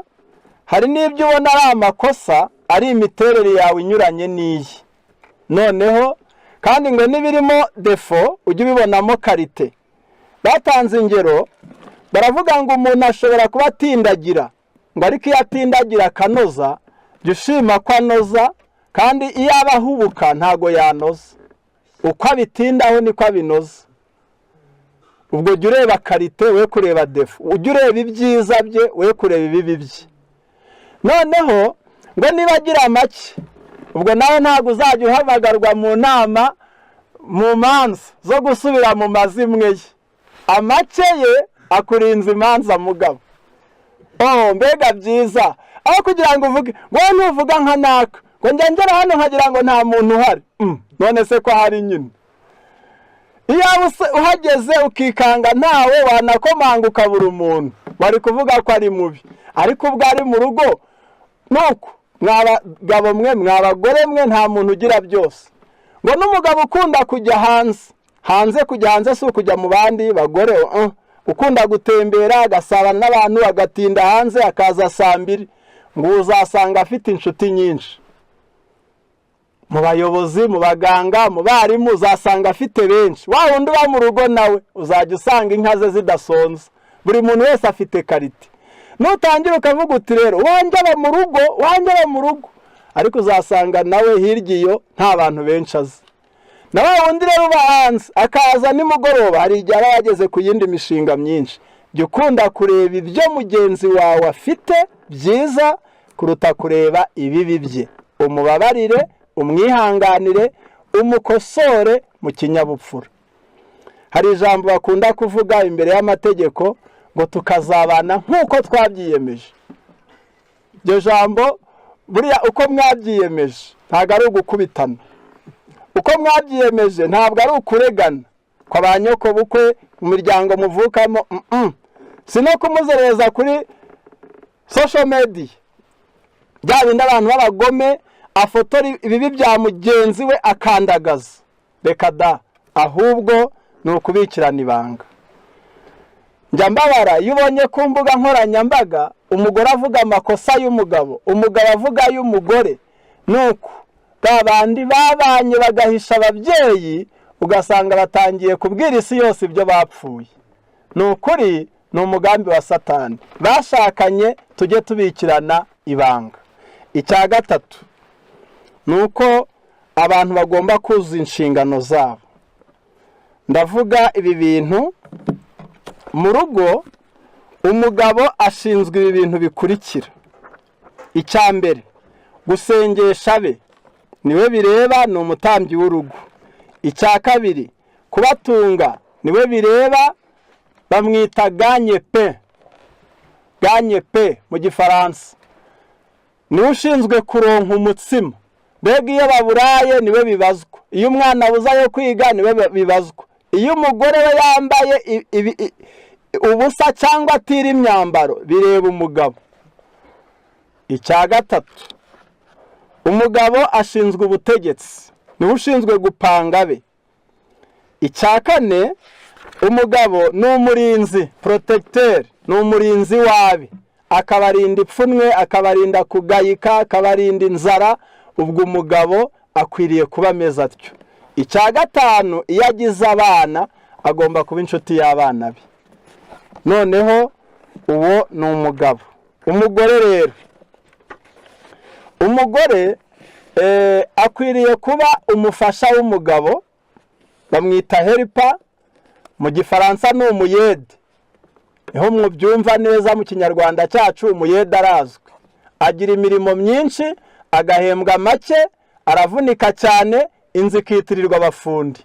hari n'ibyo ubona ari amakosa, ari imiterere yawe inyuranye n'iyi. Noneho kandi ngo n'ibirimo défaut ujye ubibonamo qualité. Batanze ingero, baravuga ngo umuntu ashobora kuba atindagira, ngo ariko iyo atindagira akanoza, jya ushima ko anoza. Kandi iyo aba ahubuka ntago yanoza. Uko abitindaho niko abinoza. Ubwo jya ureba qualité, we kureba défaut. Ujye ureba ibyiza bye, we kureba ibibi bye. Noneho ngo niba agira make, ubwo nawe ntabwo uzajya uhamagarwa mu nama, mu manza zo gusubira mu mazimwe ye. Amake ye akurinza imanza, mugabo. Oh, mbega byiza! Aho kugira ngo uvuge ngo wowe ntuvuga nka naka, ngo njya ngera hano nkagira ngo nta muntu uhari. None se ko hari nyine? Iyo uhageze ukikanga ntawe, wanakomanga ukabura umuntu, bari kuvuga ko ari mubi. Ariko ubwo ari mu rugo, nuko mwabagabo mwe, mwabagore mwe, nta muntu ugira byose. Ngo n'umugabo ukunda kujya hanze, hanze, kujya hanze si ukujya mu bandi bagore, ukunda gutembera, agasabana n'abantu, agatinda hanze, akaza saa 2, ngo uzasanga afite inshuti nyinshi. Mu bayobozi, mu baganga, mu barimu, uzasanga afite benshi. Wa wundi uba mu rugo nawe uzajya usanga inka ze zidasonza. Buri muntu wese afite qualité. Nutangira ukavuga uti: "Rero wanjye aba mu rugo, wanjye aba mu rugo," ariko uzasanga nawe hirya iyo nta bantu benshi azi. Na wa wundi rero uba hanze akaza nimugoroba, hari igihe aba yageze ku yindi mishinga myinshi. Jya ukunda kureba ibyo mugenzi wawe afite byiza kuruta kureba ibibi bye. Umubabarire, umwihanganire, umukosore mu kinyabupfura. Hari ijambo bakunda kuvuga imbere y'amategeko ngo "tukazabana nk'uko twabyiyemeje". Iryo jambo buriya, uko mwabyiyemeje ntabwo ari ugukubitana, uko mwabyiyemeje ntabwo ari ukuregana kwa ba nyokobukwe mu miryango muvukamo, si no kumuzerereza kuri social media, bya bindi abantu b'abagome afotora ibibi bya mugenzi we akandagaza. Reka da, ahubwo ni ukubikirana ibanga. Njya mbabara iyo ubonye ku mbuga nkoranyambaga umugore avuga amakosa y'umugabo, umugabo avuga ay'umugore. Nuko ba bandi babanye bagahisha ababyeyi, ugasanga batangiye kubwira isi yose ibyo bapfuye. Ni ukuri, ni umugambi wa Satani. Bashakanye tujye tubikirana ibanga. Icya gatatu ni uko abantu bagomba kuzuza inshingano zabo. Ndavuga ibi bintu: mu rugo umugabo ashinzwe ibi bintu bikurikira. Icya mbere, gusengesha abe, niwe bireba, ni umutambyi w'urugo. Icya kabiri, kubatunga, niwe bireba, bamwita gagne-pain, gagne-pain mu Gifaransa, niwe ushinzwe kuronka umutsima. Mbega iyo baburaye niwe bibazwa, iyo umwana abuze ayo kwiga niwe bibazwa, iyo umugore we yambaye ubusa cyangwa atira imyambaro bireba umugabo. Icya gatatu, umugabo ashinzwe ubutegetsi, niwe ushinzwe gupanga abe. Icya kane, umugabo ni umurinzi, protecteur, ni umurinzi w'abe, akabarinda ipfunwe, akabarinda kugayika, akabarinda inzara. Ubwo umugabo akwiriye kuba ameze atyo. Icya gatanu, iyo agize abana agomba kuba inshuti y'abana be. Noneho uwo ni umugabo. Umugore rero, umugore akwiriye kuba umufasha w'umugabo, bamwita helper mu Gifaransa, ni umuyede, niho mubyumva neza. Mu Kinyarwanda cyacu umuyede arazwi, agira imirimo myinshi agahembwa make, aravunika cyane, inzu ikitirirwa abafundi.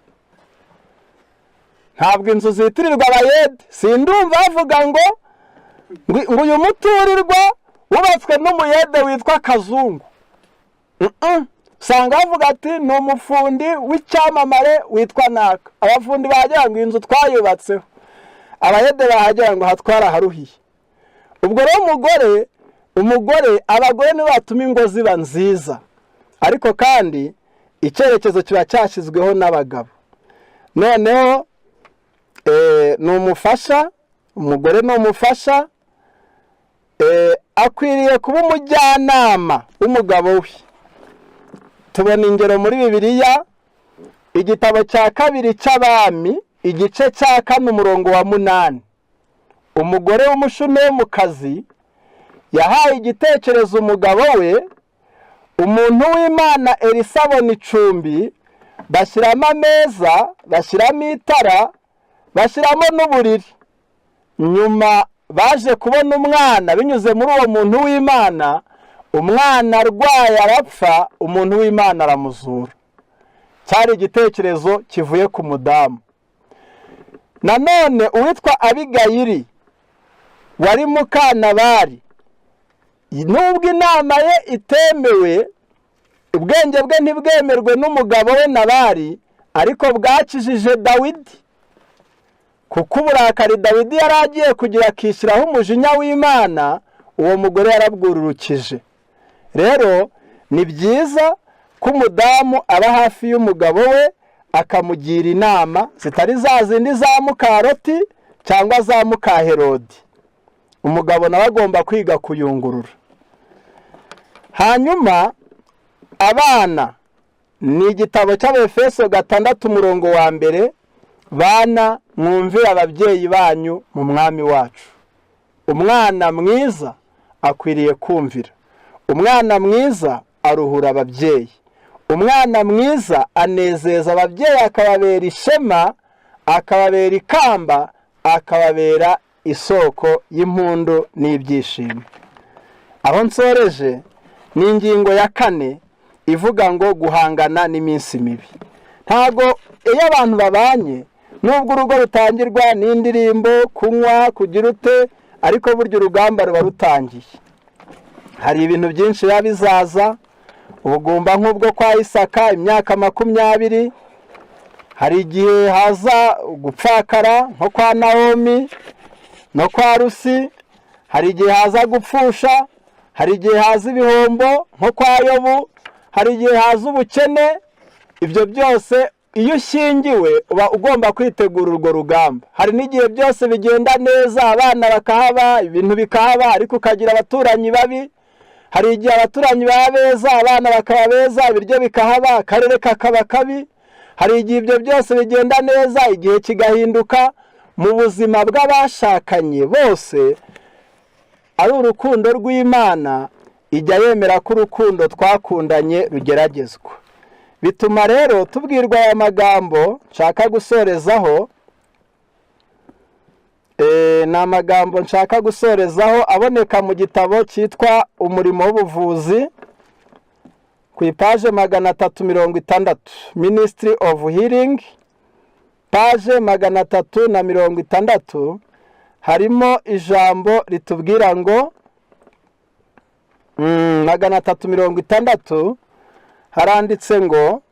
Ntabwo inzu zitirirwa abayede. Sindumva bavuga ngo uyu muturirwa wubatswe n'umuyede witwa Kazungu. Usanga bavuga ati: "Ni umufundi w'icyamamare witwa naka." Abafundi bahagera ngo: "Inzu twayubatseho." Abayede bahagera ngo: "Hatwara haruhiye." Ubwo rero umugore, abagore nibo batuma ingo ziba nziza, ariko kandi icyerekezo kiba cyashyizweho n'abagabo. Noneho ni umufasha, umugore ni umufasha, akwiriye kuba umujyanama w'umugabo we. Tubona ingero muri Bibiliya, Igitabo cya Kabiri cy'Abami, igice cya 4, umurongo wa 8. Umugore w'Umushunemukazi yahaye igitekerezo umugabo we. Umuntu w'Imana Elisa abona icumbi, bashyiramo ameza, bashyiramo itara, bashyiramo n'uburiri. Nyuma baje kubona umwana binyuze muri uwo muntu w'Imana. Umwana arwaye arapfa, umuntu w'Imana aramuzura. Cyari igitekerezo kivuye ku mudamu. Nanone uwitwa Abigayiri wari mukanabari, nubwo inama ye itemewe, ubwenge bwe ntibwemerwe n'umugabo we Nabari, ariko bwakijije Dawidi, kuko uburakari Dawidi yari agiye kugira akishyiraho umujinya w'Imana, uwo mugore yarabwururukije. Rero ni byiza ko umudamu aba hafi y'umugabo we, akamugira inama zitari za zindi za mukaroti cyangwa za mukaherodi. Umugabo nawe agomba kwiga kuyungurura. Hanyuma abana Ni igitabo cy'Abefeso 6 umurongo wa 1: "Bana, mwumvire ababyeyi banyu mu Mwami wacu." Umwana mwiza akwiriye kumvira. Umwana mwiza aruhura ababyeyi. Umwana mwiza anezeza ababyeyi, akababera ishema, akababera ikamba, akababera isoko y'impundu n'ibyishimo. Aho nsoreje ni ingingo ya 4 ivuga ngo guhangana n'iminsi mibi. Ntabwo iyo abantu babanye, nubwo urugo rutangirwa n'indirimbo, kunywa, kugira ute, ariko burya urugamba ruba rutangiye. Hari ibintu byinshi biba bizaza, ubugumba nk'ubwo kwa Isaka imyaka 20. Hari igihe haza gupfakara nko kwa Nawomi no kwa Rusi. Hari igihe haza gupfusha. Hari igihe haza ibihombo nko kwa Yobu. Hari igihe haza ubukene. Ibyo byose, iyo ushyingiwe, uba ugomba kwitegura urwo rugamba. Hari n'igihe byose bigenda neza, abana bakahaba, ibintu bikahaba, ariko ukagira abaturanyi babi. Hari igihe abaturanyi baba beza, abana bakaba beza, ibiryo bikahaba, akarere kakaba kabi. Hari igihe ibyo byose bigenda neza, igihe kigahinduka. Mu buzima bw'abashakanye bose, ari urukundo rw'Imana ijya yemera ko urukundo twakundanye rugeragezwa. Bituma rero tubwirwa aya magambo nshaka gusorezaho. Ni amagambo nshaka gusorezaho aboneka mu gitabo cyitwa Umurimo w'Ubuvuzi, ku ipaje 360, Ministry of Healing, page 360. Harimo ijambo ritubwira ngo, 360, haranditse ngo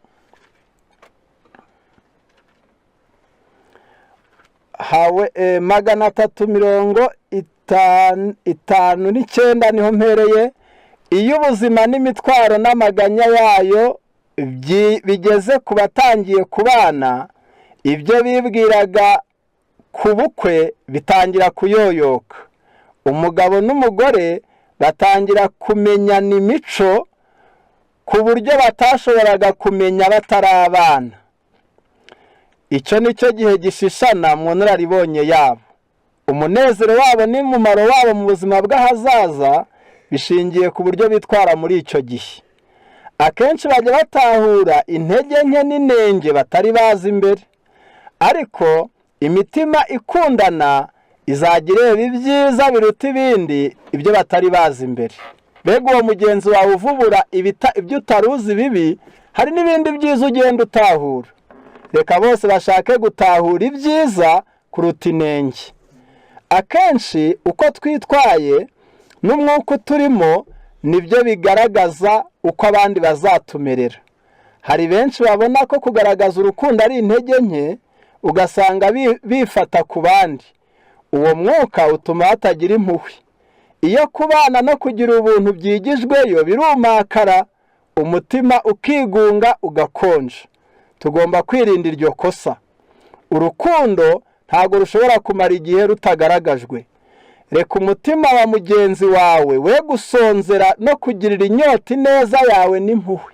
hawe, 359 niho mpereye. Iyo ubuzima n'imitwaro n'amaganya yayo bigeze ku batangiye kubana, ibyo bibwiraga ku bukwe bitangira kuyoyoka. Umugabo n'umugore batangira kumenyana imico ku buryo batashoboraga kumenya batarabana. Icyo ni cyo gihe gishishana mu nararibonye yabo. Umunezero wabo n'umumaro wabo mu buzima bw'ahazaza bishingiye ku buryo bitwara muri icyo gihe. Akenshi bajya batahura intege nke n'inenge batari bazi imbere, ariko imitima ikundana izajya ireba ibyiza biruta ibindi, ibyo batari bazi imbere. Mbega uwo mugenzi wawe uvubura ibyo utari uzi bibi, hari n'ibindi byiza ugenda utahura. Reka bose bashake gutahura ibyiza kuruta inenge. Akenshi uko twitwaye n'umwuka uturimo nibyo bigaragaza uko abandi bazatumerera. Hari benshi babona ko kugaragaza urukundo ari intege nke, ugasanga bifata ku bandi. Uwo mwuka utuma batagira impuhwe. Iyo kubana no kugira ubuntu byigijweyo, birumakara, umutima ukigunga, ugakonja. Tugomba kwirinda iryo kosa. Urukundo ntabwo rushobora kumara igihe rutagaragajwe. Reka umutima wa mugenzi wawe we gusonzera no kugirira inyota ineza yawe n'impuhwe.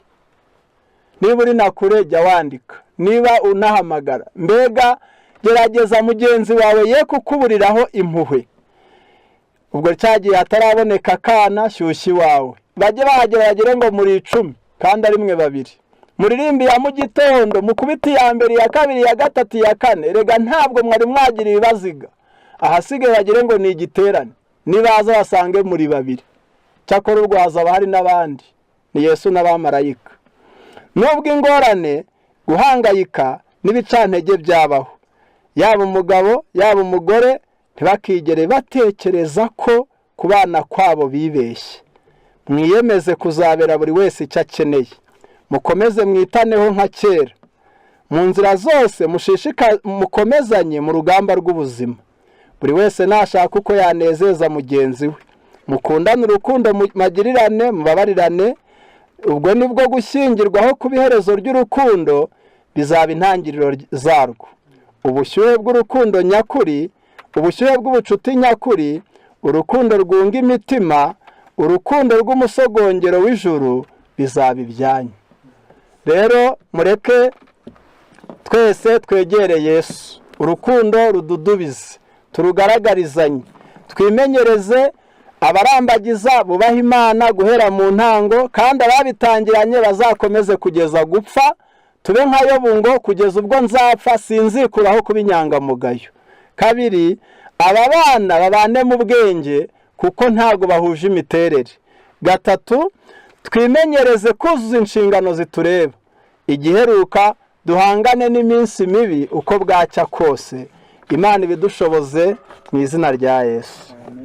Niba uri na kure, jya wandika, niba unahamagara. Mbega gerageza mugenzi wawe ye kukuburiraho impuhwe. Ubwo cyagiye hataraboneka akana, shyushya iwawe, bajye bahagera bagere ngo muri 10 kandi ari mwe babiri. Muririmbi ya mu gitondo, mukubite iya mbere, iya kabiri, iya gatatu, iya kane. Rega ntabwo mwari mwagira ibibaziga. Ahasigaye bagire ngo ni igiterane, nibaza basange muri babiri. Cyakora ubwo hazaba hari n'abandi, ni Yesu n'abamarayika. Nubwo ingorane, guhangayika n'ibicantege byabaho, yaba umugabo yaba umugore, ntibakigere batekereza ko kubana kwabo bibeshye. Mwiyemeze kuzabera buri wese icyo akeneye. Mukomeze mwitaneho nka kera mu nzira zose, mukomezanye mu rugamba rw'ubuzima. Buri wese nashaka uko yanezeza mugenzi we. Mukundane urukundo magirirane, mubabarirane. Ubwo nibwo gushyingirwaho kuba iherezo ry'urukundo, bizaba intangiriro zarwo. Ubushyuhe bw'urukundo nyakuri, ubushyuhe bw'ubucuti nyakuri, urukundo rwunga imitima, urukundo rw'umusogongero w'ijuru bizaba ibyanyu. Rero mureke twese twegere Yesu, urukundo rududubize, turugaragarizanye, twimenyereze abarambagiza bubaha Imana guhera mu ntango, kandi ababitangiranye bazakomeze kugeza gupfa. Tube nka Yobu ngo: "Kugeza ubwo nzapfa sinzikuraho kuba inyangamugayo." Kabiri, aba bana babane mu bwenge kuko ntabwo bahuje imiterere. Gatatu, twimenyereze kuzuza inshingano zitureba. Igiheruka, duhangane n'iminsi mibi uko bwacya kose. Imana ibidushoboze mu izina rya Yesu.